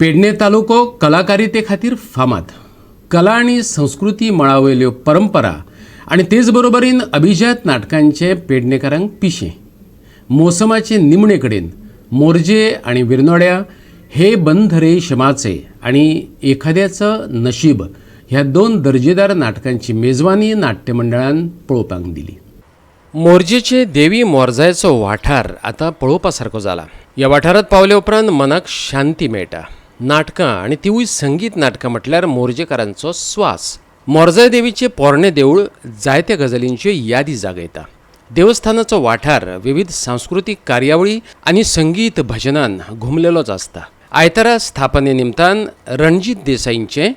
पेडणे तालुको कलाकारिते खातीर फामाद. कला आनी संस्कृती मळावयल्यो परंपरा आनी तेच बरोबरीन अभिजात नाटकांचें पेडणेकारांक पिशें. मोसमाचे निमणे कडेन मोरजे आनी विरनोड्या हे बंधरे शमाचे आनी एखाद्याचं नशीब ह्या दोन दर्जेदार नाटकांची मेजवानी नाट्य मंडळान पळोवपाक दिली. मोरजेचे देवी मोरजायचो वाठार आतां पळोवपा सारको जाला. ह्या वाठारांत पावले उपरांत मनाक शांती मेळटा. नाटकां आनी तिवूय संगीत नाटकां म्हटल्यार मोरजेकारांचो स्वास. मोरजाय देवीचें पोरणें देवूळ जायत्या गजालींच्यो यादी जागयता. देवस्थानाचो वाठार विविध सांस्कृतीक कार्यावळी आनी संगीत भजनान घुमलेलोच आसता. आयतारा स्थापने निमतान रणजीत देसाईंचें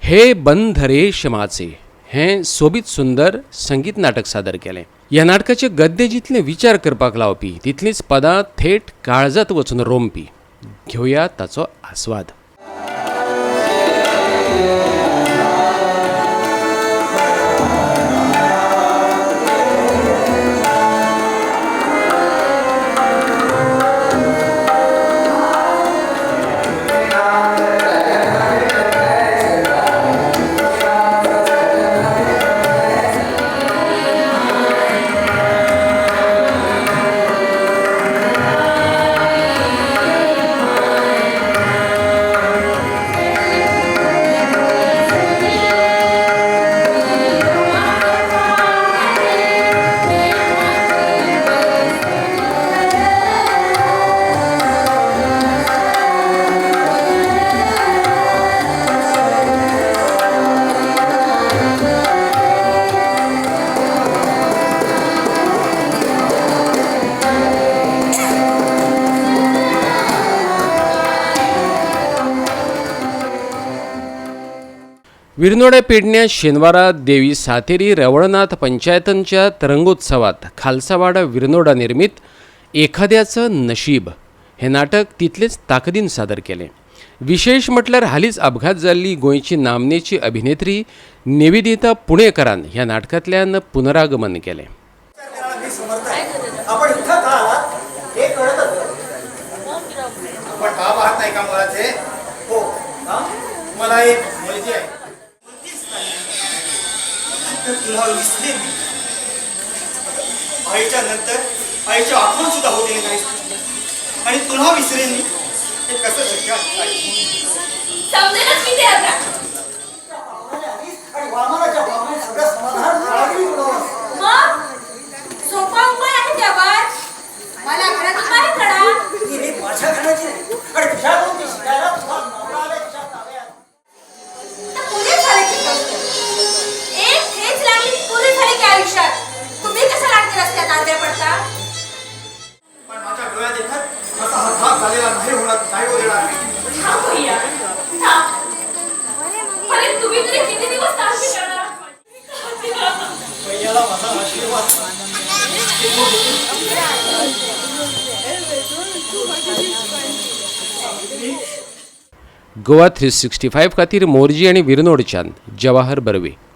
हे बंधरे शमाचे हें सोबीत सुंदर संगीत नाटक सादर केलें. ह्या नाटकाचे गद्य जितले विचार करपाक लावपी तितलींच पदां थेट काळजांत वचून रोमपी. घेवया ताचो आस्वाद. विरनोड्या पेडण्या शेनवारा देवी सातेरी रवळनाथ पंचायतांच्या तरंगोत्सवात खालसावाडा विरनोडा निर्मित एखाद्याचं नशीब हें नाटक तितलेच ताकदीन सादर केलें. विशेश म्हटल्यार हालींच अपघात जाल्ली गोंयची नामनेची अभिनेत्री निवेदिता पुणेकरान ह्या नाटकांतल्यान पुनरागमन केलें. मला एक मुलगी आहे. तुला विसरेन मी. आईच्या नंतर आईची आठवण सुद्धा होऊ दिली नाही आणि तुला विसरेन मी, हे कसं शक्य आहे? समजेलच मी ते आता. मग सोपा उपाय आहे त्यावर. मला घरातून बाहेर काढा. माझ्या घराची नाही आणि तुझ्याकडून ती शिकायला तुझा नवरा आलाय तुझ्या ताब्यात. तर पुरे झाले की कष्ट. एक ठेच लागली की पुरे झाले की आयुष्यात. तुम्ही कसं लागते रस्त्यात आडव्या पडता? पण माझ्या डोळ्यात देखत असा हा घात झालेला नाही होणार, नाही होऊ देणार. थांब भैया, थांब. अरे तुम्ही तरी किती दिवस ताण करणार? भैयाला माझा आशीर्वाद. गोवा 365 खातीर मोरजी आनी विरनोडच्यान जवाहर बर्वे.